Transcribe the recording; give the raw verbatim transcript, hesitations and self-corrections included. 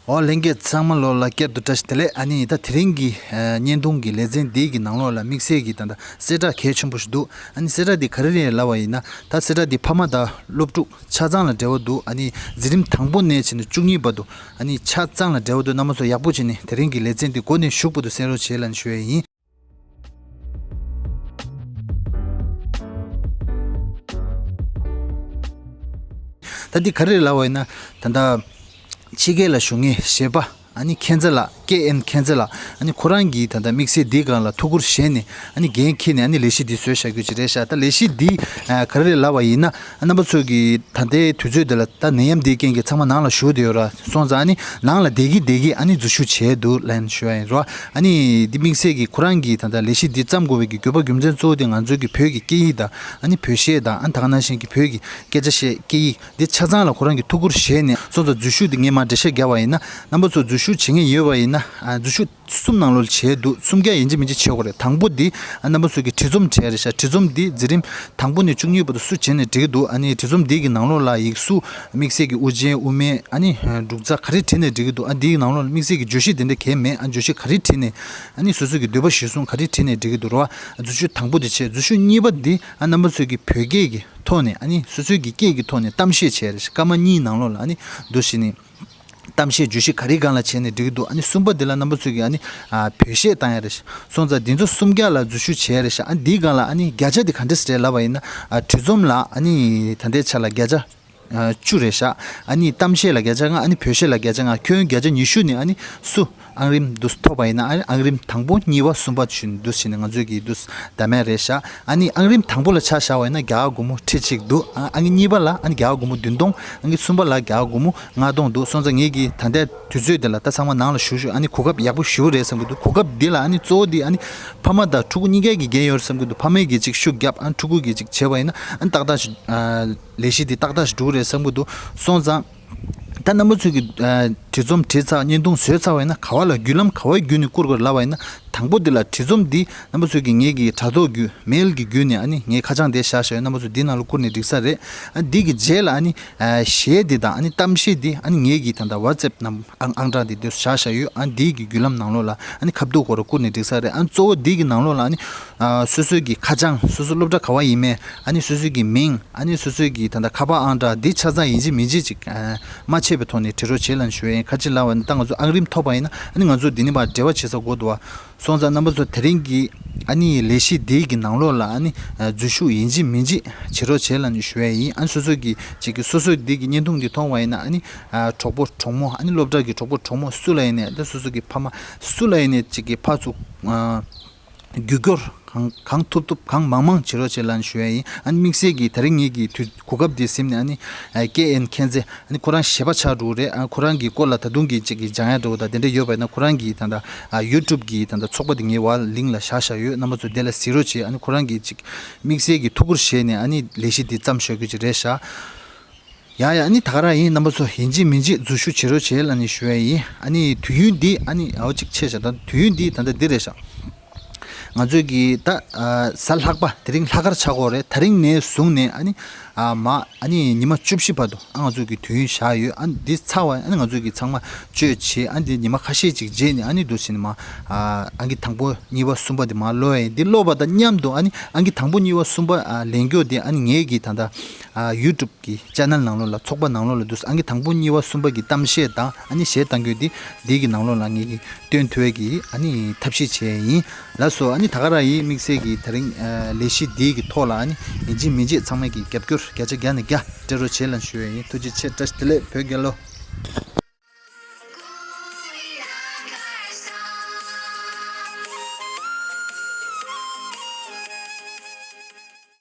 འོ་ལྷན་རྒྱས་ཚང་མ་ལོ་ལ་བསྐྱར་དུ་བཀྲ་ཤིས་བདེ་ལེགས། ཨ་ནི་ད་དེ་རིང་གི་ཨ་བརྙན་ཐུང་གི་ལེ་ཚན་འདི་གི་ནང་ལོགས་ལ་དམིགས་བསལ་གྱི་ད་ལྟ་གསལ་བསྒྲགས་གལ་ཆེན་པོ་ཞིག་འདུག་ཨ་ནི་གསལ་བསྒྲགས་འདི་ག་རེ་རེད་ལབ་པ་ཡིན་ན། ད་གསལ་བསྒྲགས་འདི་ཕ་མ་དང་སློབ་ཕྲུག་ཆ་ཚང་ལ་འབྲེལ་བ་འདུག་ཨ་ནི་འཛིན་རིམ་དང་པོ་ནས་བྱས་ནས་བཅུ་གཉིས་བར་དུ་ཨ་ནི་ཆ་ཚང་ལ་འབྲེལ་བ་འདུག་རྣམ་པ་ཚོ་ཡག་པོ་བྱས་ནས་དེ་རིང་གི་ལེ་ཚན་འདི་འགོ་ནས་མཇུག་བར་དུ་གསན་རོགས་བྱེད་ལབ་ནས་ཞུ་ཡས་ཡིན། ད་འདི་ག་རེ་རེད་ལབ་པ་ཡིན་ན། ད་ལྟ་ཕྱི་རྒྱལ་ལ་བཞུགས་མཁན་གཞས་པ་ཨ་ནི་མཁྱེན་བརྩེ་ལགས། ཀེ་ཨེན་མཁྱེན་བརྩེ་ལགས། ཨ་ནི་ཁོ་རང་གིས་ད་ལྟ་དམིགས་བསལ་འདིའི་སྒང་ལ་ཐུགས་ཁུར་བཞེས་ནས་ཨ་ནི་འགན་འཁྱེར་ནས་ཨ་ནི་ལས་གཞི་འདི་བཟོས་བཞག་རྒྱུ་ཅིག་རེད་ཤག་ད་ལས་གཞི་འདི་ཨ་ག་རེ་རེད་ལབ་པ་ཡིན་ན། ཨ་རྣམ་པ་ཚོས་ཀྱིས་ད་ལྟའི་དུས་ཚོད་འདི་ལ་ད་ནད་ཡམས་འདིའི་རྐྱེན་གྱིས་ཚང་མ་ནང་ལ་བཞུགས་བསྡད་ཡོད་ར། སོང་ཙང་ཨ་ནི་ནང་ལ་བསྡད་ཀྱི་བསྡད་ཀྱི་ཨ་ནི་འཛུལ་ཞུགས་བྱས་འདུག་ལབ་ནས་ཞུ་བ་ཡིན་རོ། ཨ་ནི་འདི་དམིགས་བསལ་གྱིས་ཁོ་རང་གིས་ད་ལྟ་ལས་གཞི་འདི་བརྩམས་དགོས་པའི་གི་དགོས་པ་རྒྱུ་མཚན་གཙོ་བོ་དེ་ང་ཚོའི་གི་བོད་ཀྱི་སྐད་ཡིག་དང་ཨ་ནི་བོད་གཞས་དང་ཨ་ནི་ད་ག་ནང་བཞིན་གྱི་བོད་ཀྱི་སྐད་ཆ་བཤད་སྐད་ཡིག་འདི་ཆ་ཚང་ལ་ཁོ་རང་གིས་ཐུགས་ཁུར་བཞེས་ནས། སོང་ཙང་འཛུལ་ཞུགས་འདི་ངས་མར་འགྲེལ་བཤད་བརྒྱབ་པ་ཡིན་ན། རྣམ་པ་ཚོ་འཛུལ་ཞུགས་བྱེད་མཁན་ཡོད་པ་ཡིན་ན། ཨ་འཛུལ་ཞུགས་གསུམ་ནང་ལོགས་ལ་བྱས་འདུག་གསུམ་ཀ་ཡིན་གཅིག་མིན་གཅིག་བྱེད་དགོས་རེད། དང་པོ་འདི་ཨ་རྣམ་པ་ཚོས་ཀྱིས་བྲིས་རྩོམ་བྲིས་ཡ་རེད་ཤག་བྲིས་རྩོམ་འདི་འཛིན་རིམ་དང་པོ་ནས་བཅུ་གཉིས་བར་དུ་སུ་བྱས་ནས་འབྲི་གི་འདུག་ཨ་ནི་བྲིས་རྩོམ་འདི་གི་ནང་ལོགས་ལ་ཡིག་གཟུགས་དམིགས་བསལ་གྱི་དབུ་ཅན་དབུ་མེད་ཨ་ནི་འབྲུག་རྩ་ག་རེ་བྲིས་ནས་འབྲི་གི་འདུག་ཨ་འདིའི་ནང་ལོགས་ལ་དམིགས་བསལ་གྱི་བརྗོད་གཞི་དེ་འདྲ་གང་ཡང་མེད། ཨ་བརྗོད་གཞི་ག་རེ་བྲིས་ནས་ཨ་ནི་སོ་སོ་གི་འདོད་པ་གཞིར་བཟུང་ག་རེ་བྲིས་ནས་འབྲི་གི་འདུག་རེད་བ། འཛུལ་ཞུགས་དང་པོ་དེ་བྱས། འཛུལ་ཞུགས་གཉིས་པ་འདི་ཨ་རྣམ་པ་ཚོས་ཀྱིས་བོད་སྐད་ཀྱི་ཐོག་ནས་ཨ་ནི་སོ་སོའི་གི་སྐད་ཀྱི་ཐོག་ནས་གཏམ་བཤད་བྱས་རེད་ཤག་སྐར་མ་གཉིས་ནང་ལོགས་ལ་ཨ་ནི་འདུག་སེ་ནི། གཏམ་བཤད་བརྗོད་གཞི་ག་རེའི་སྒང་ལ་བྱས་ནས་འགྲིག་གི་འདུག་ཨ་ནི་གསུམ་པ་འདི་ལ་རྣམ་པ་ཚོས་ཀྱིས་ཨ་ནི་ཨ་བོད་གཞས་བཏང་ཡ་རེད། སོང་ཙང་འདི་ཚོ་གསུམ་ཀ་ལ་འཛུལ་ཞུགས་བྱས་རེད་ཤག་ཨ་འདིའི་སྒང་ལ་ཨ་ནི་བརྒྱ་ཆ་འདི་ག་འདྲས་རེད་ལབ་པ་ཡིན་ན། ཨ་བྲིས་རྩོམ་ལ་ཨ་ནི་ད་ལྟའི་ཆ་ལ་བརྒྱ་ཆ་ཨ་བཅུ་རེད་ཤག་ཨ་ནི་གཏམ་བཤད་ལ་བརྒྱ་ཆ་ལྔ། ཨ་ནི་བོད་གཞས་ལ་བརྒྱ་ཆ་ལྔ། ཁྱོན་བརྒྱ་ཆ་ཉི་ཤུ་ནི་ཨ་ནི་སུ་ཨང་རིམ་འདུག་ཐོབ་པ་ཡིན་ན། ཨ་ནི་ཨང་རིམ་དང་པོ་གཉིས་པ་གསུམ་པ་བྱུང་འདུག་བྱས་ནས་ང་ཚོས་ཀྱིས་འདུག་བདམས་ཡ་རེད་ཤག་ཨ་ནི་ཨང་རིམ་དང་པོ་ལ་ཆ་བཞག་པ་ཡིན་ན་རྒྱ་གར་སྒོར་མོ་ཁྲི་གཅིག་འདུག་ཨ་ཨང་གཉིས་པ་ལ་ཨ་ནི་རྒྱ་གར་སྒོར་མོ་བདུན་སྟོང་། ཨང་གསུམ་པ་ལ་རྒྱ་གར་སྒོར་མོ་ལྔ་སྟོང་འདུག་སོང་ཙང་ངེད་ཀྱིས་ད་ལྟའི་དུས་ཚོད་འདི་ལ་ད་ཚང་མ་ནང་ལ་བཞུགས་བཞུགས། ཨ་ནི་གོ་སྐབས་ཡག་པོ་ཞེ་པོ་རེད་བསམ་གྱི་འདུག་གོ་སྐབས་འདི་ལ་ཨ་ནི་གཙོ་བོ་འདི་ཨ་ནི་ཕ་མ་དང་ཕྲུ་གུ་གཉིས་ཀའི་གི་འགན་ཡོད་རེད་བསམ་གྱི་འདུག་ཕ་མས་གི་ཅིག་ཤུགས་བརྒྱབ། ཨ་ཕྲུ་གུ་གི་ཅིག་བྱས་པ་ཡིན་ན་ཨ་ནི་ཏག་ཏག་ཞིག་ཨ་ལས་གཞི་འདི་ཏག་ཏག་ཞིག་འགྲོ་གི་རེད་བསམ་གྱི་འདུག་སོང་ཙང་ད་རྣམ་པ་ཚོས་ཀྱི་ཨ་བྲིས་རྩོམ་བྲིས་ཚར། བརྙན་ཐུང་བཟོས་ཚར་བ་ཡིན་ན་ག་བ་ལ་བརྒྱུད་ལམ་ག་བའི་བརྒྱུད་ནས་བསྐུར་དགོས་ལབ་པ་ཡིན་ན། དང་པོ་འདི་ལ་བྲིས་རྩོམ་འདི་རྣམ་པ་ཚོས་ཀྱིས་ངེད་ཀྱི་དྲ་ཐོག་བརྒྱུད་མེལ་གྱི་བརྒྱུད་ནས་ཨ་ནི་ངའི་ཁ་བྱང་དེ་བཞག་བཞག་ཡོད། རྣམ་པ་ཚོས་འདི་ནང་ལ་བསྐུར་ནས་འགྲིག་ས་རེད། ཨ་འདི་གི་རྗེས་ལ་ཨ་ནི་ཨ་གཞས་འདི་དང་ཨ་ནི་གཏམ་གཞས་འདི་ཨ་ནི་ངེད་ཀྱི་ད་ལྟ་ཝ་ཙེབ་ནམ་ཨང་ཨང་གྲངས་འདི་འདི་བཞག་བཞག་ཡོད། ཨ་འདི་གི་བརྒྱུད་ལམ་ནང་ལོགས་ལ་ཨ་ནི་ཁ་བསྡུ་སྐོར་བསྐུར་ནས་འགྲིག་ས་རེད། ཨ་གཙོ་བོ་འདི་གི་ནང་ལོགས་ལ་ཨ་ནི་ཨ་སོ་སོའི་གི་ཁ་བྱང་། སོ་སོ་སློབ་གྲྭ་ག་བ་ཡིན་མིན། ཨ་ནི་སོ་སོའི་གི་མིང་། ཨ་ནི་སོ་སོའི་གི་ད་ལྟ་ཁ་པར་ཨང་གྲངས་འདི་ཆ་ཚང་ཡིན་གཅིག་མིན་གཅིག་ཅིག་ཨ་མ་ཆད་པའི་ཐོག་ནས་བྲི་རོགས་བྱེད་ལབ་ནས་ཞུ་ཡ་ཡིན། ག་ཅི་ལབ་པ་ཡིན་ན་ད་ང་ཚོ་ཨང་རིམ་ཐོབ་པ་ཡིན་ན་ཨ་ནི་ང་ཚོ་འདི་ནས་མར་འབྲེལ་བ་བྱེད་ས་དགོས་འདུག་བ། སོང་ཙང་རྣམ་པ་ཚོ་དེ་རིང་གི་ཨ་ནི་ལས་གཞི་འདི་གི་ནང་ལོགས་ལ་ཨ་ནི་ཨ་འཛུལ་ཞུགས་ཡིན་གཅིག་མིན་གཅིག་བྱེད་རོགས་བྱེད་ལབ་ནས་ཞུ་ཡ་ཡིན། ཨ་ནི་སོ་སོ་གི་ཅིག་གི་སོ་སོ་འདི་གི་བརྙན་ཐུང་འདི་མཐོང་བ་ཡིན་ན་ཨ་ནི་ཨ་གྲོགས་པོ་གྲོགས་མོ། ཨ་ནི་སློབ་གྲྭ་གི་གྲོགས་པོ་གྲོགས་མོ་སུ་ལ་ཡིན་ནའི། ད་སོ་སོ་གི་ཕ་མ་སུ་ལ་ཡིན་ནའི་ཅིག་གི་ཕར་ཚུར་ཨ་རྒྱུ་སྐྱོར་གང་གང་ཐུབ་ཐུབ་གང་མང་མང་བྱེད་རོགས་བྱེད་ལབ་ནས་ཞུ་ཡ་ཡིན། ཨ་ནི་དམིགས་བསལ་གྱིས་དེ་རིང་ངེད་ཀྱི་དུས་གོ་སྐབས་འདི་ཟིན་ནས་ཨ་ནི་ཨ་ཀེ་ཨེན་མཁྱེན་བརྩེ། ཨ་ནི་ཁོ་རང་གཞས་པ་ཆགས་འགྲོ་གི་རེད། ཨ་ཁོ་རང་གི་སྐོར་ལ་ད་དུང་གི་ཅིག་གི་སྦྱང་ཡ་འདྲ་བོ་དང་དེ་འདྲ་ཡོད་པ་ཡིན་ན་ཁོ་རང་གི་ད་ལྟ་ཨ་ཡུ་ཊུབ་གི་ད་ལྟ་ཚོགས་པ་དེ་ངའི་བར་ལིང་ལ་བཞག་བཞག་ཡོད། རྣམ་པ་ཚོ་དེ་ལ་གཟིགས་རོགས་བྱེད། ཨ་ནི་ཁོ་རང་གི་ཅིག་དམིགས་བསལ་གྱི་ཐུགས་ཁུར་བཞེས་ནས་ཨ་ནི་ལས་གཞི་འདི་བརྩམས་བཞག་རྒྱུ་ཅིག་རེད་ཤག་ཡ་ཡ། ཨ་ནི་ད་ག་རང་ཡིན། རྣམ་པ་ཚོ་ཡིན་གཅིག་མིན་གཅིག་འཛུལ་ཞུགས་བྱེད་རོགས་བྱེད་ལབ་ནས་ཞུ་ཡ་ཡིན། ཨ་ནི་དུས་ཡུན་འདི་ཨ་ནི་ཨའོ་ཅིག་ཆེ་ཤག་ད་དུས་ཡུན་འདི་ད་ལྟ་འདི་རེད་ཤག་ང་ཚོས་ཀྱི་ད་ཨ་གཟའ་ལྷག་པ་དེ་རིང་ལྷག་དཀར་ཆགས་ཀྱི་ཡོད་རེད། དེ་རིང་ནས་བཟུང་ནས་ཨ་ནི་ཨ་མ་ཨ་ནི་ཉི་མ་བཅུ་བཞི་བར་དུ་ཨ་ང་ཚོས་ཀྱི་དུས་ཡུན་བཞག་ཡོད། ཨ་ནི་འདི་ཚར་བ་ཨ་ནི་ང་ཚོས་ཀྱི་ཚང་མ་བཅོས་བྱས། ཨ་ནི་འདི་ཉི་མ་ཁ་ཤས་ཅིག་རྗེས་ནས་ཨ་ནི་འདུག་ཟིན་མ་ཨ་ཨང་ཀི་དང་པོ་གཉིས་པ་གསུམ་པ་འདི་མ་ཀློག་ཡ་ཡིན། འདི་ཀློག་པ་དང་མཉམ་དུ་ཨ་ནི་ཨང་ཀི་དང་པོ་གཉིས་པ་གསུམ་པ་ཨ་ལེན་རྒྱུ་འདི་ཨ་ནི་ངེད་ཀྱི་ད་ལྟ་ཨ་ཡུ་ཊུབ་གི་ཅེ་ནལ་ནང་ལོགས་ལ་ཚོགས་པ་ནང་ལོགས་ལ་འདུག་ཨང་ཀི་དང་པོ་གཉིས་པ་གསུམ་པ་གི་གཏམ་བཤད་དང་ཨ་ནི་གཞས་གཏང་རྒྱུ་འདི་འདི་གི་ནང་ལོགས་ལ་ངེད་ཀྱིས་སྟོན་ཐུབ་ཡས་ཀྱི་ཨ་ནི་ཐབས་ཤེས་བྱས་ཡིན། ལགས་སོ། ཨ་ནི་ད་ག་རང་ཡིན། དམིགས་བསལ་གྱི་དེ་རིང་ཨ་ལས་གཞི་འདི་གི་ཐོག་ལ་ཨ་ནི་ཡིན་གཅིག་མིན་གཅིག་ཚང་མས་ཀྱི་རྒྱབ་སྐྱོར་བརྒྱ་ཆ་བརྒྱ་ནས་བརྒྱ་སྤྲད་རོགས་བྱེད་ལབ་ཞུ་ཡས་ཡིན། ཐུགས་རྗེ་ཆེ། བཀྲ་ཤིས་བདེ་ལེགས། བོད་རྒྱལ་ལོ།